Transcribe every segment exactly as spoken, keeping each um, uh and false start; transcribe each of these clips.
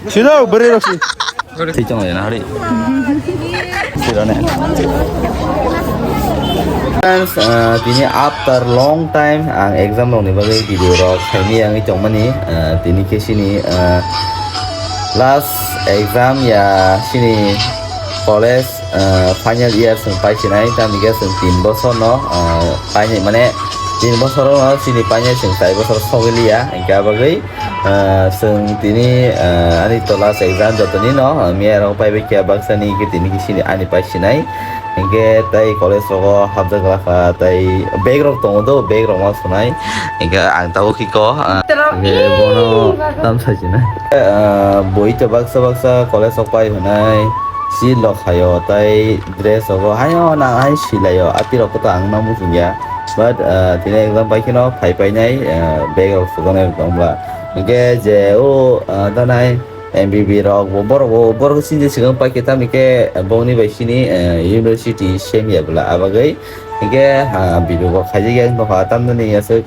Sino, beri rosi. Sijong ya nari. Sirane. Friends, uh, tini after long time ang exam rokni bagwi video rok khaini yang tongmani, uh, tini khe sini, uh, last exam ya sini college, uh, final year song pai sinai, tamni khe song tin bosor no, uh, paini mane tin bosor no sini paini song chai bosor sogiliya, engka bagwi Ah, chwng tini, ah, ani tola chai jani jotoni no, ah, miya rok pai bai khe baksa ni khe tini khe sini ani pai sinai. Hinkhe tai college rogo hapjak lakha, tai bag rok tongo do, bag rok ma sunai. Hinkhe ang tabuk khe ko, ah, hinkhe bono tam sai sinai. Ah, boi to baksa baksa college rok pai hwnai, si lok hayo, tai dress rogo hayo nang hai silaio, ati rok to ang ma muchungya. But, ah, tini exam pai kheno phai painai, ah, bag rok sujaknai wngkha wngkha. Hinkhe je o, ah, danai M B B rok bo borok bo borok sini je swkang pai khe tamni khe bongni bai sini, ah, university sem ya bwla abagwi. Hinkhe ha video bo khaijak ya wngkha tamnani aswk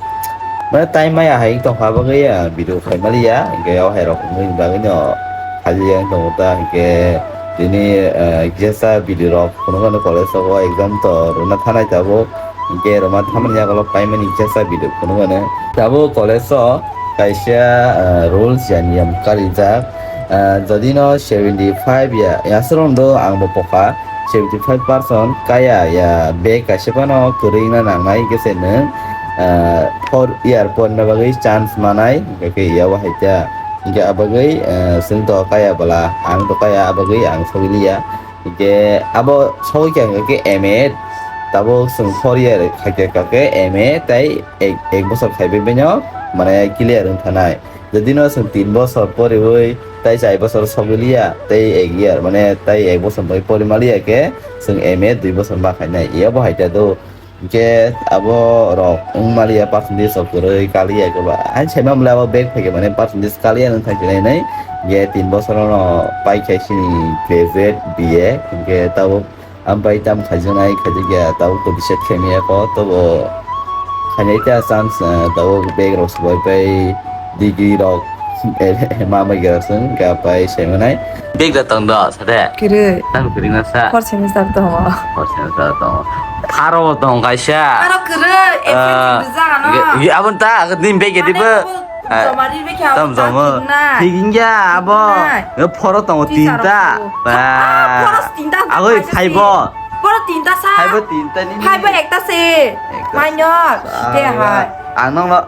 mane time maya hai wngkha abagwi, ah, video khai maliya. Hinkhe o hai rok wngwi bagwi no khaijak ya wngkha ta hinkhe tini, ah, kisa video rok phunukgwi college rogo exam to rwna thanai tabuk. Hinkhe rwma thamani yagulo paimani kisa video phunukmano. Tabuk college o kaisa, ah, rules ya niyam karijak. Ah, jodi no seventy five ya, ya aswk rwng do ang bo pokha seventy five percent kaya ya bag kaisa phano kwrwi wngna nangnai khe se nwng, ah, four year porina bagwi chance manai, hinkhe ya bo hai ta. Hinkhe abagwi, ah, chwng to kaya bwla, ang to kaya abagwi ang sogwi liya. Hinkhe abo sogwi kha hinkhe M A, tabuk chwng four year khaikhe kake M A tei ek, ek bosor khaibai baino mane clear wng thanai. Jodi no chwng tin bosor poriwi tei chai bosor sogwi liya tei ek year mane tei ek bosor bai pori maliya khe chwng M A dui bosor ma khainai. Abo hai ta do. Hinkhe abo rok wng maliya percentage rok kwrwi kaliya khe ba. Ani sai ma mole abo back phaikhe mane percentage kaliya nang thang sinai nai. Hinkhe tin bosor no pai khai sini graduate B A. Hinkhe tabuk ampai tam khaijaknai khaijakya tabuk to biset khaimaya ko tobo khainai ta chance, eh, tabuk back rok swbai pai degree rok ma mai gra sung ga pai sai manai. Bag da tong do, sade? Kwrwi. Tam kwrwi na sa? Fourth semester tongo. Fourth semester tongo. Pharo bo tong kaisa. Pharo kwrwi, Ah, absent rijak ano. Ge-, ge-, abon ta, agad nim bag Mane edibo. Abo Ah, joma ri bag tam abo joma. Thik na. Thik ya, abo. Nai. Yo phoro tongo Teacher tinta. Rok. Ba. Ah, phoro tinta. Agoi Kaisa phaibo. Phoro tinta sa. Phaibo tinta ni. Phaibo ekta se. Ekta. Minor. Ah, de hai. Ang nang no.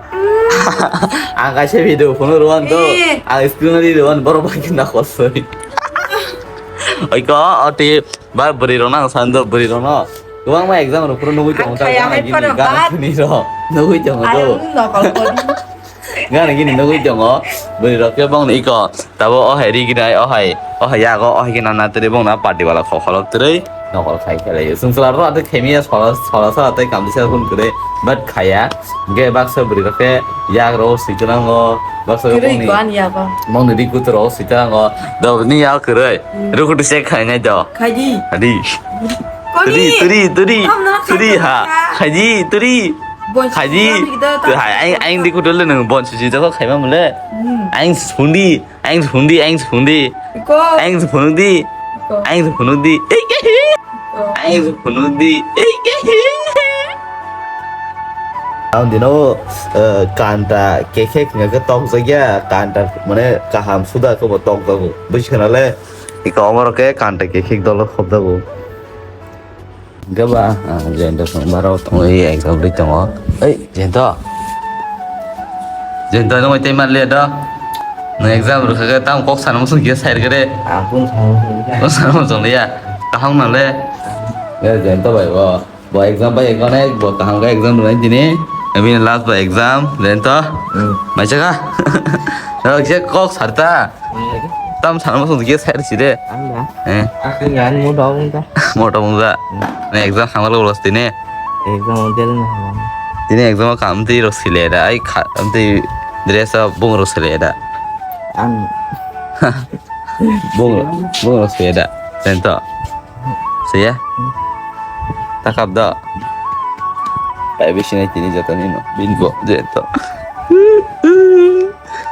Ang kaisa video phone ruan to. Eh. Ang screen ri ruan borok bai khe na khosoi. Oi ko, oti, ba bwrwi rok nang san do, bwrwi rok no. Kwbangma exam rok phuru nugui tongo, Ang khaya ta hai gini phano gana bat. Phini rok. Nugui tongo do. Ayang nokol kodi. Gana gini nugui tongo. Bwrwi rok khe bong ni iko. Tabo o hai ri gini, o hai, o hai yago, o hai gini na tiri bong na party wala khokholok tiri. Nokol khai khe lai. Sung sala ro ate khemi ya sola, sola sa ate kam disa phun kre. But khaya. Ge baksa bwrwi rok khe yak ro sitrango. Baksa Kwrwi bong ni. Kuan ya ba. Bong ni ri kutu ro sitrango. Do ni ya kwrwi. Hmm. Rukutu se khai nai do. Khai di. Adi. Koni? Turi, turi, turi. Tam na Turi khai ha. Kha. Khaji, turi. Bon Khaji. Sitrango da. Tu hai, aing, aing di kutu le nang bon suji jago khai ma mule. Hmm. Aing sundi. Aing se phunukdi, aing se phunukdi. Iko. Aing se phunukdi. Iko. Aing se phunukdi. Iko. Aing se phunukdi. Ang dino, eh, kanta kekhek hingke tokjagya, kanta mane kaham suda kebo tokjago. Buji khana le? Iko omoro ke kanta kekhek dolo khobjago. Hingke ba, ah, Jayanta song ba rok tongwi exam rwi tongo. Oi, Jayanta. Jayanta, nwng tei man liya do? Nwng exam rwkha khe tamo kok sana muchung khe sai rwkha de? Ang kung sana muchung khe. Kok sana muchung liya. Kaham na le? Ya, Jayanta bai bo. Bo exam bai ekone, bo kaham khe exam rwnai tini. Bini last bo exam, Jayanta. Hmm. Maisa kha? Rok je kok sarta. Tam sana muchung khe sai rwsi de. Ang da. Eh. Ang yan mo dong da. Moto mungja. Hmm. Ne exam hamar lo los tine. Exam on tele na hamar. Tine exam kam ti rok sile da. Ai kha, am ti dress up bung rok sile da. Ang. Bung, bung rok sile da. Tento. Siya. Takap da. Pai bisi nai tini jatani no. Bingo, jento.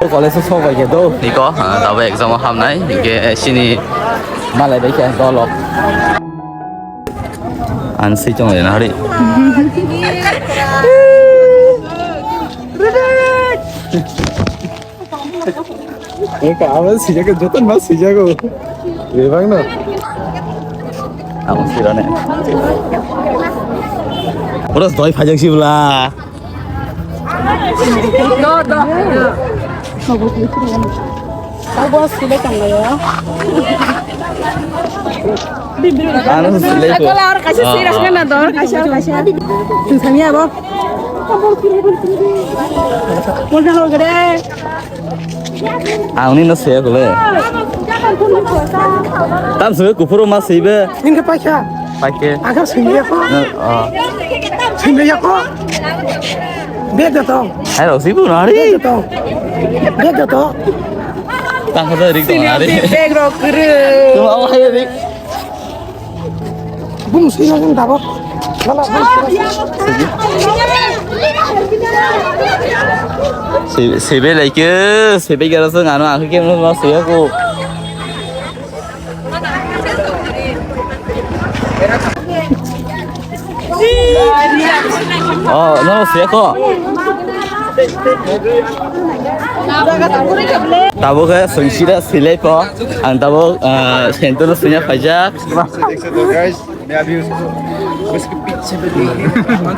College o sok bai khe do. Niko, ah, tabo exam o hamnai, hingke, eh, sini malai bai khe dolok. Ang sui tong le nari. Eka, abo sui jago, joto ma sui jago. Bebak no. Ang sui rane. Pura doi phajak si bla. Ano silai ko. Ako lang, kasi serious na na doon. Kasi, kasi. Tusami abo. Muna ho gre. Ang ni no se ko le. Tam se kupuro ma sibe. Ninka paikha. Paike. Aga sini ya ko. No, oh. Sini ya ko. Beda to. Hai, rok sibu nari. Beda to. Beda to. Tang kata rik to nari. Beg rok kru. Tu apa ya rik? Bung sui lang dabo. Lala bung sui. Sebe, sebe lai ke, sebe gara se ngano aku ke mau sui aku. Oh, no, sui aku. Tabo ke sui sida silai po. Ang tabo, eh, sentulo sunya pajak.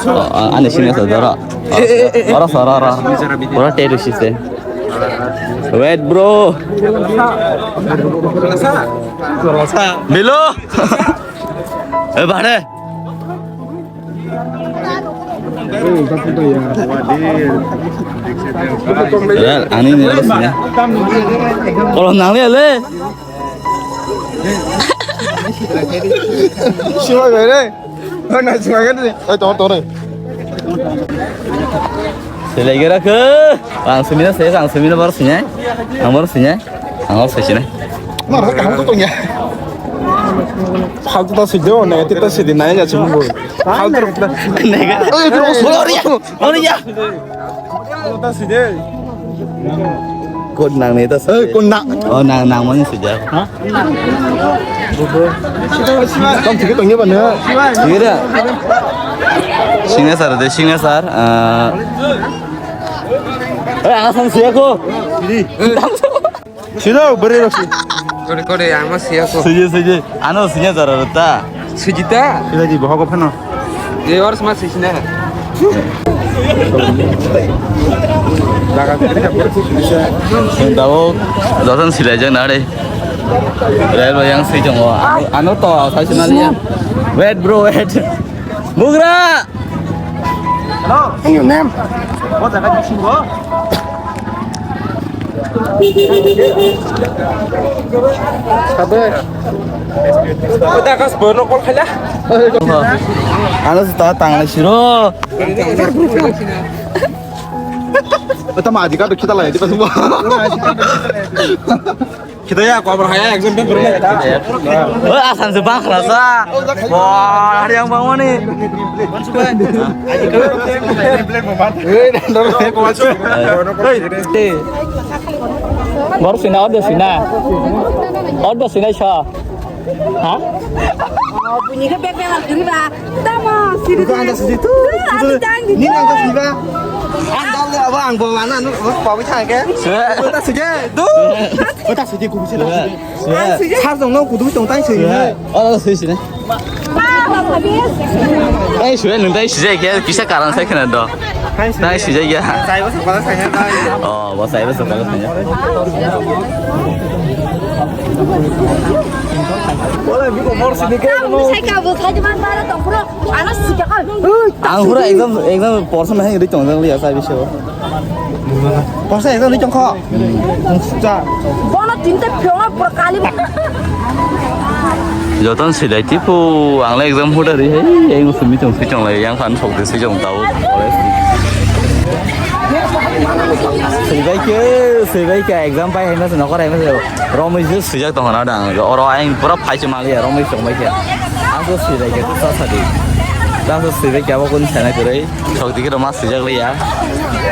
Oh, ani sini sa dora. Ora sa ora ora. Ora teru sise. Wait, bro. Bilo. Eh, bahare. Ani ni sini. Kalau nang le. Sima bere. Hana sima kan ni. Ai, tor, tor. Selai gara ke. Ang semina se, ang semina baru sinyai. Ang baru sinyai. Ang baru sinyai. Mar ka hang tu ya. Hal tu ta sido, ne, tu ta sidi nai ya chumbo. Hal tu. Nega. Ai, tu sorry. Sorry ya. Code nang ni ta. Eh, code nang. Oh, nang, nang mani sujak. Ha? Tong thik tong ni ba na. Thik da. Singna sar de, singna sar. Eh, ang san siya ko. Sino, beri rok si. Kore, kore, ang ma siya ko. Suje, suje. Ano sinya zara ta. Sujita. Sila di bohogo phano. Ye ors ma sisina. Dabo, joton silai jang nare. Rel ba yang sijong o. Ano, ano to, sai sinali ya. Wait, bro, wait. Bugra. Hello. Hey, your name? What the heck is you? Ano sa ta tang na siro. Ito ma adika to kita lai di pa semua. Kita ya, kobor haya exam paper mo. Oi, asan se bang rasa. Wah, hari yang bang mani. Bor sina, order sina. Order sina sa. Ha? Bunyi ke bebel kiri ba. Tamo, siri. Bukan anda sedih tuh. Ni anda sedih ba? Anda le abo ang bawa anak nu, abo pawi thang ke. Kota sedih tuh. Kota sedih kudu sedih. Sar jong no kudu tong tai sedih. Oh, sedih sedih. Tei sujak, nung tei sujak ya, kisa karang sai khna do. Tei sujak ya. Sai bo sakala sai ya. Oh, bo sai bo sakala sai ya. Ang sai ka bo sai man bara tong pro. Ano sujak ka. Ang pura exam, exam portion hai ri tong jang li ya sai biso. Porsa ekdom ni chongkho. Cha. Bono tinta phiyongo pura kali. Joton silai tipu, ang le exam huda ri hai, yang sumi tong sui chong lai, yang fan sok de sui chong tau. Sui bai ke, sui bai ke exam pai hai mas nokar hai mas. Romwi je sui jak tong na dang. Oro aing pura phai chuma liya, romwi chong bai ke. Aso sui bai ke sa sa di. Aso sui bai ke abo kun sana kore. Sok dikhe roma sijak liya.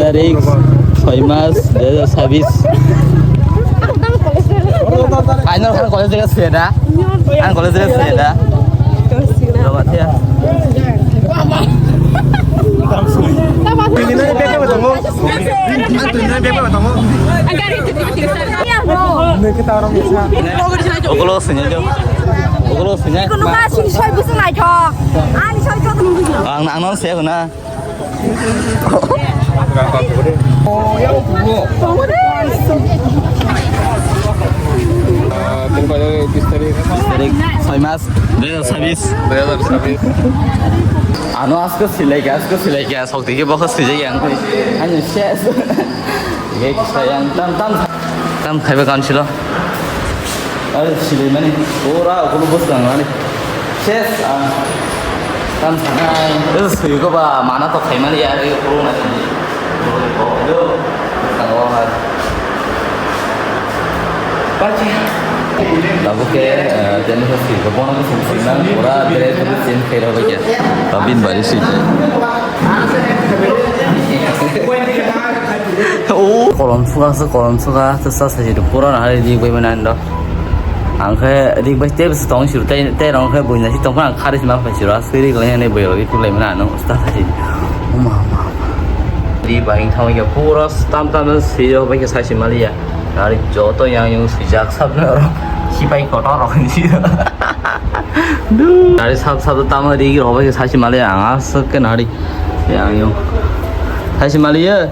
Tarik soi mas dua ribu dua puluh satu. Ano kan college daga sida. Ang college daga sida. Selamat ya. Ukulo sini jo. Ukulo sini. Kuno ka sini soi busu nai thok. Ani soi thok nunggu. Ang ang non se na. Tarik soi mas dua ribu dua puluh satu. Ano asko silai ke, asko silai ke, sok tiki bokos sijai yang. Ano ses. Ye kisa yang tam tam. Tam khaiba kan silo. Are sili mani pura ukulu bus gang mani. Ses, ah. Tam sanai. Itu sui ko ba mana to khai mani ya, itu kurung mani. Oh, itu. Tang oh hai. Baca. Labu ke, eh, teni ko sui ko bono ko sui sui nang pura dress ko change khai ro ba kya. Babin bari sui. Oh. Kolom suka se, kolom suka se, sa sa si pura na hari di bai mana ando. Ang khe ri bai tei bwswk tong siro, tei, tei rong khe buina si tong phano ang khari si ma phai siro, aswk ri glai nai bwrwi ri kulai mano ano usta khai. Uma, uma, uma. Ri bai wng thang ya pura tam tam si yo bai khe sai si mali ya. Nari joto yang yang swijak sab na ro. Si pai kotor rok ni si. Nari sab sab tam ri ro bai khe sai si mali ya. Ang aswk khe nari yang yang. Sai si mali ya.